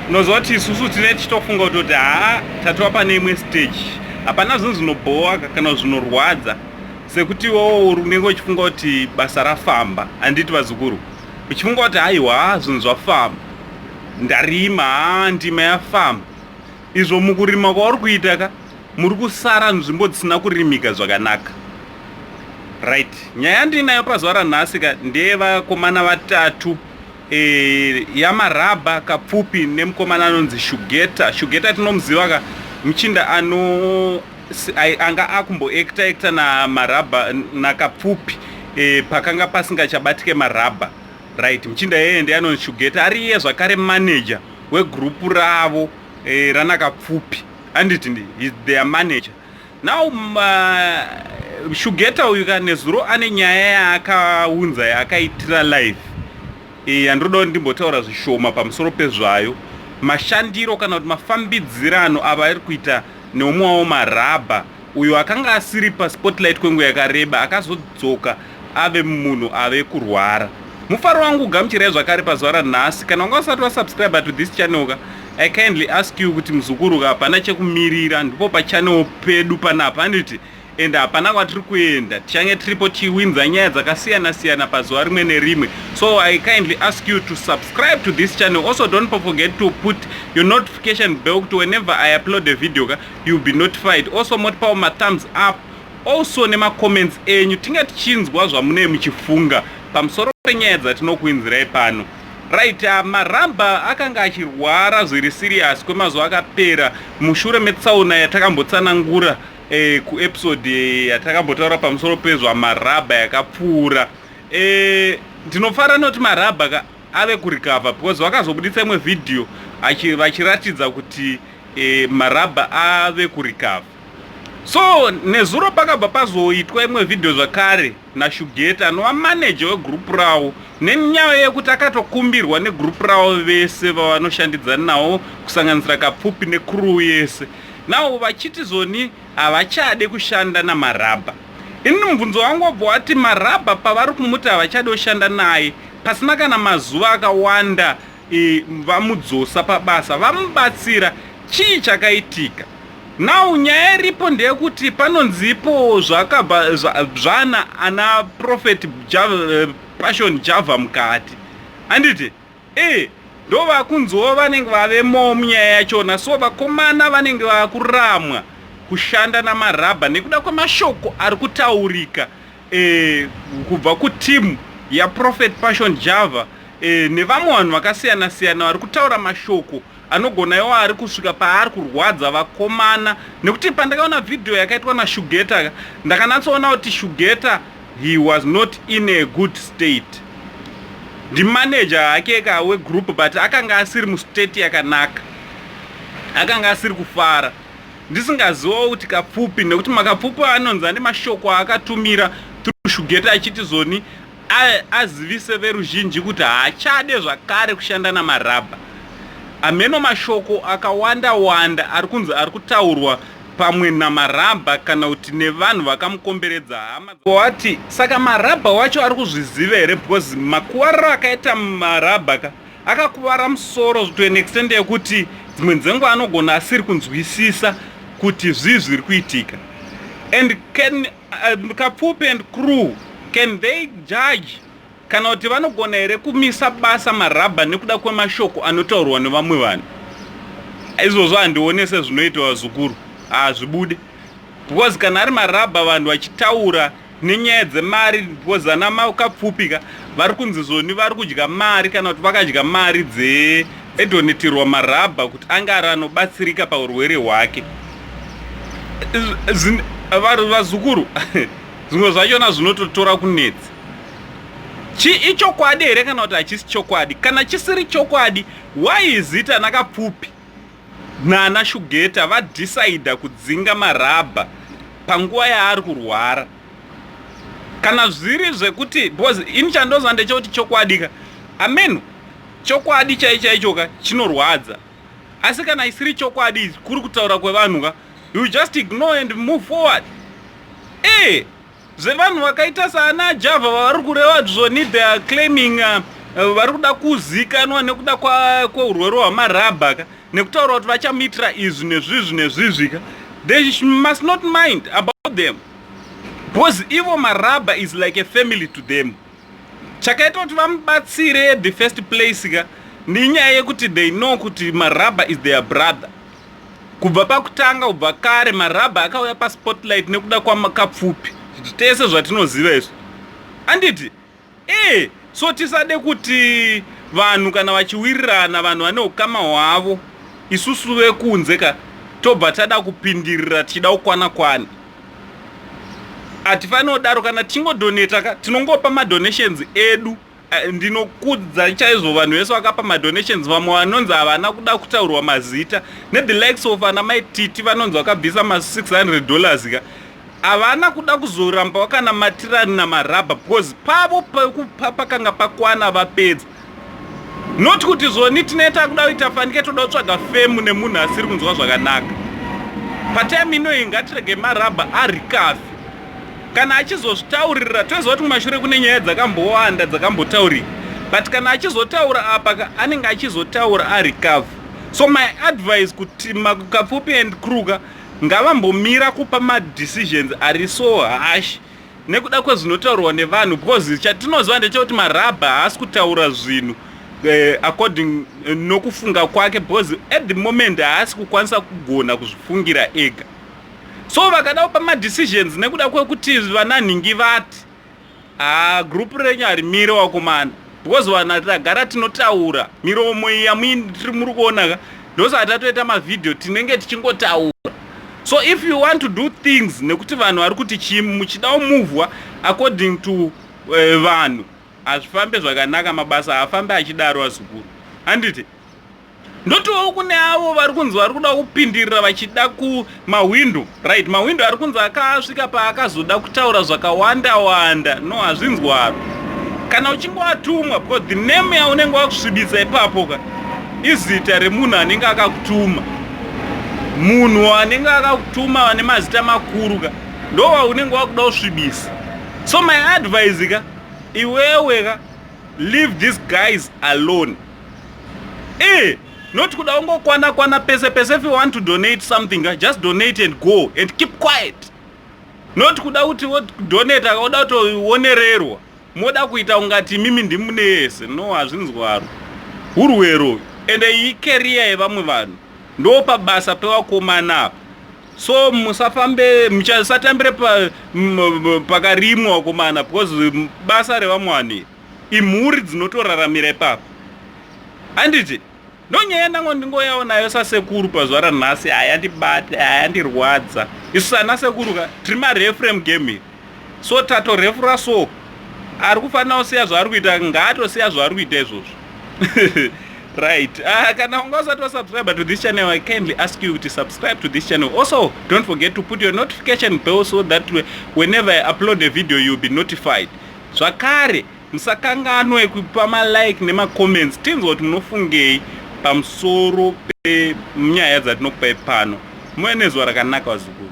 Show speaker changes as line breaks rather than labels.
Unoziva kuti isusu tine tichitofunga kutoti haa, tatova pane imwe stage. Hapana zvinhu zvinobhowa kana zvinorwadza sekuti iwewo unenge uchifunga kuti basa rafamba, handiti vazukuru? Uchifunga kuti haiwa, zvinhu zvafamba, ndarima, haa, ndima yafamba. Izvo mukurima kwauri kuita ka, muri kusara nzvimbo dzisina kurimika zvakanaka. Right, nyaya yandinayo pazuva ranhasi ka ndeyevakomana vatatu, yaMarabha, Kapfupi nemukomana anonzi Shugeta. Shugeta tinomuziva ka, muchinda ano anga akumboekta ekta naMarabha naKapfupi pakanga pasingachabatike Marabha. Right, muchinda yeye ndiye anonzi Shugeta, ari iye zvakare manager wegurupu ravo, ranaKapfupi, handiti? Is their manager now. Shugeta uyu ka, nezuro ane nyaya yaakaunza yaakaitira live, yandiroda kuti ndimbotaura zvishoma pamusoro pezvayo, mashandiro kana kuti mafambidzirano ava ari kuita neumwe wavo Marabha, uyo akanga asiri paspotlight kwenguva yakareba, akazodzoka ave munhu ave kurwara. Mufaro wangu ugamuchirai zvakare pazuva ranhasi. Kana wanga usati wasubscribe to this channel ka, I kindly ask you kuti muzukuru ka, hapana chekumirira, ndipo pachannel pedu panapa, handiti? And hapana kwatiri kuenda, tichange tiripo tichiwinza nyaya dzakasiyana siyana pazuva rimwe nerimwe. So I kindly ask you to subscribe to this channel. Also, don't forget to put your notification bell kuti whenever I upload a video ka, you'll be notified. Also motipawo mathumbs up, also nemacomments enyu, tinge tichinzwa zvamunee muchifunga pamusoro penyaya dzatinokuinzirai pano. Right, Maramba akanga achirwara zviri serious kwemazuva akapera mushure metsaona yatakambotsanangura kuepisode yatakambotaura pamusoro pezvaMarabha yakapfuura. Ndinofara nekuti Marabha ka ave kurecover, because vakazobudisa imwe vhidhiyo vachiratidza kuti Marabha ave kurecover. So nezuro pakabva pazoitwa imwe vhidhiyo zvakare naShugeta, anova manager wegurupu ravo, nenyaya yekuti akatokumbirwa negurupu ravo vese vavanoshandidzana navo, kusanganisira Kapfupi necrew yese navo, vachiti zoni havachade kushanda naMarabha. Inini mubvunzo wangu wabva wati, Marabha pavari kumuti havachade kushanda naye, pasina kana mazuva akawanda vamudzosa pabasa, vamubatsira, chii chakaitika? Now nyaya iripo ndeyekuti panonzipo zvakabva zvana ana Prophet Passion Java mukati, handiti? Ndo vakunziwo vanenge vavemo munyaya yachona. So vakomana vanenge vakuramwa kushanda naMarabha nekuda kwemashoko ari kutaurika kubva kutimu yaProphet Passion Java nevamwe vanhu vakasiyana siyana vari kutaura mashoko anogona iwo ari kusvika paari kurwadza vakomana. Nekuti pandakaona vhidhiyo yakaitwa naShugeta, ndakanatsoona kuti Shugeta, he was not in a good state. Ndimanager hake ka wegroup, but akanga asiri mustate yakanaka, akanga asiri kufara. Ndisingazivawo kuti Kapfupi, nekuti Makapfupi anonzi ane mashoko aakatumira through Shugeta achiti zoni azivise veruzhinji kuti haachade zvakare kushanda naMarabha. Ameno mashoko akawanda wanda ari kunzi ari kutaurwa pamwe naMarabha kana kuti nevanhu vakamukomberedza, hama. Wati saka Marabha wacho ari kuzviziva here? Because makuvariro akaita Marabha ka, akakuvara musoro to an extent yekuti dzimwe dzenguva anogona asiri kunzwisisa kuti zvii zviri kuitika. And can Kapfupi and crew, can they judge kana kuti vanogona here kumisa basa Marabha nekuda kwemashoko anotaurwa nevamwe vanhu? Izvozvo handione sezvinoitwa, vazukuru, hazvibude, because kana ari Marabha, vanhu vachitaura nenyaya dzemari, because ana Makapfupi ka vari kunzi zvoni vari kudya mari kana kuti vakadya mari dzedonetirwa Marabha kuti ange ari anobatsirika paurwere hwake. Vazukuru, zvimwe zvachona zvinototora kunetsa. Chi ichokwadi here kana kuti hachisi chokwadi? Kana chisiri chokwadi, why is it ana Kapfupi naana Shugeta vadhisaidha kudzinga Marabha panguva yaari kurwara? Kana zviri zvekuti, because ini chandoziva ndechekuti chokwadi ka, ameno, chokwadi chai chaicho ka chinorwadza. Asi kana isiri chokwadi, kuri kutaura kwevanhu ka, you just ignore and move forward. Zvevanhu vakaita saana Java vavari kureva zvoni they are claiming Vari kuda kuzikanwa nekuda kweurwere hwamarabha ka, nekutaura kuti vachamuitira izvi nezvizvi nezvizvi ka. They must not mind about them, because ivo Marabha is like a family to them. Chakaita kuti vamubatsire the first place ka nenyaya yekuti they know kuti Marabha is their brother kubva pakutanga, kubva kare. Marabha akauya paspotlight nekuda kwaKapfupi, tese zvatinoziva izvi, anditi? E, so tisade kuti vanhu kana vachiwirirana, vanhu vane ukama hwavo, isusu vekunze ka tobva tada kupindirira tichida kukwana kwani. Hatifaniri kudaro. Kana tichingodonata ka, tinongopa madonations edu. Ndinokudza chaizvo vanhu vese vakapa madonations. Vamwe vanonzi havana kuda kutaurwa mazita, nethe likes of ana Maititi vanonzi vakabvisa ma$600 ka, havana kuda kuzoramba vakanamatirani naMarabha because pavo pekupa pakanga pakwana, vapedza. Not kuti zvoni tinee takuda kuita fanike toda kutsvaga fame nemunhu asiri kunzwa zvakanaka patime inoyi. Ngatirege Marabha arecover. Kana achizozvitaurira, toziva kuti kumashure kune nyaya dzakambowanda dzakambotaurika, but kana achizotaura apa, anenge achizotaura arecover. So my advice kuti Kapfupi and crew ka ngavambomira kupa madecisions ari so harsh nekuda kwezvinotaurwa nevanhu, because chatinoziva ndechekuti Marabha haasi kutaura zvinhu according nokufunga kwake, because at the moment haasi kukwanisa kugona kuzvifungira ega. So vakada kupa madecisions nekuda kwekuti vananhingi vati, ha, group renyu harimire wakomana, because vanhu tagara tinotaura miromo iyi yamuri muri kuonaka, ndosaka tatoita mavhidhiyo, tinenge tichingotaura. So if you want to do things nekuti vanhu vari kuti chii, muchida kumuvhwa according to vanhu, hazvifambe zvakanaka. Mabasa haafambe achidaro, azukuru, handiti? Ndotiwo kune avo vari kunzi vari kuda kupindirira vachida kumahwindo, right? Mahwindo ari kunzi akasvika paakazoda kutaura zvakawanda wanda. No, hazvinzwaro kana uchinge watumwa, because the name yaunenge wakusvibisa ipapo ka izita remunhu anenge akakutuma. Munhu anenge akakutuma ane mazita makuru ka ndo waunenge wakuda kusvibisa. So my advice ka, iwewe ka, leave these guys alone. E, not kuda ungokwana kwana pese pese. If you want to donate something, just donate and go and keep quiet, not kuda kuti donate akauda kutoonererwa, moda kuita ungati mimi ndimune yese. No, hazvinzwaro, urwero. Ende iyi career yevamwe vanhu, ndo pabasa pevakomana apa. So musafambe, musatambire pakarimwa vakomana, because basa revamwe vanhu iri, imhuri dzinotoraramira ipapo, handiti? Ndonyaya ndango ndingoyawo nayo sasekuru pazuva ranhasi. Hayandibate, hayandirwadza. Isu sana sekuru ka tiri mareferee mugame iri, so tatorefura. So ari kufanira kusiya zvaari kuita, ngaatosiya zvaari kuita izvozvo, right? Kana unga usati wasubscribe to this channel, I kindly ask you to subscribe to this channel. Also, don't forget to put your notification bell so that whenever I upload a video, you'll be notified. Zvakare, musakanganwe kupa malike nemacomments, tinzwa kuti munofungei pamusoro penyaya dzatinokupai pano. Muve nezuva rakanaka, vazukuru.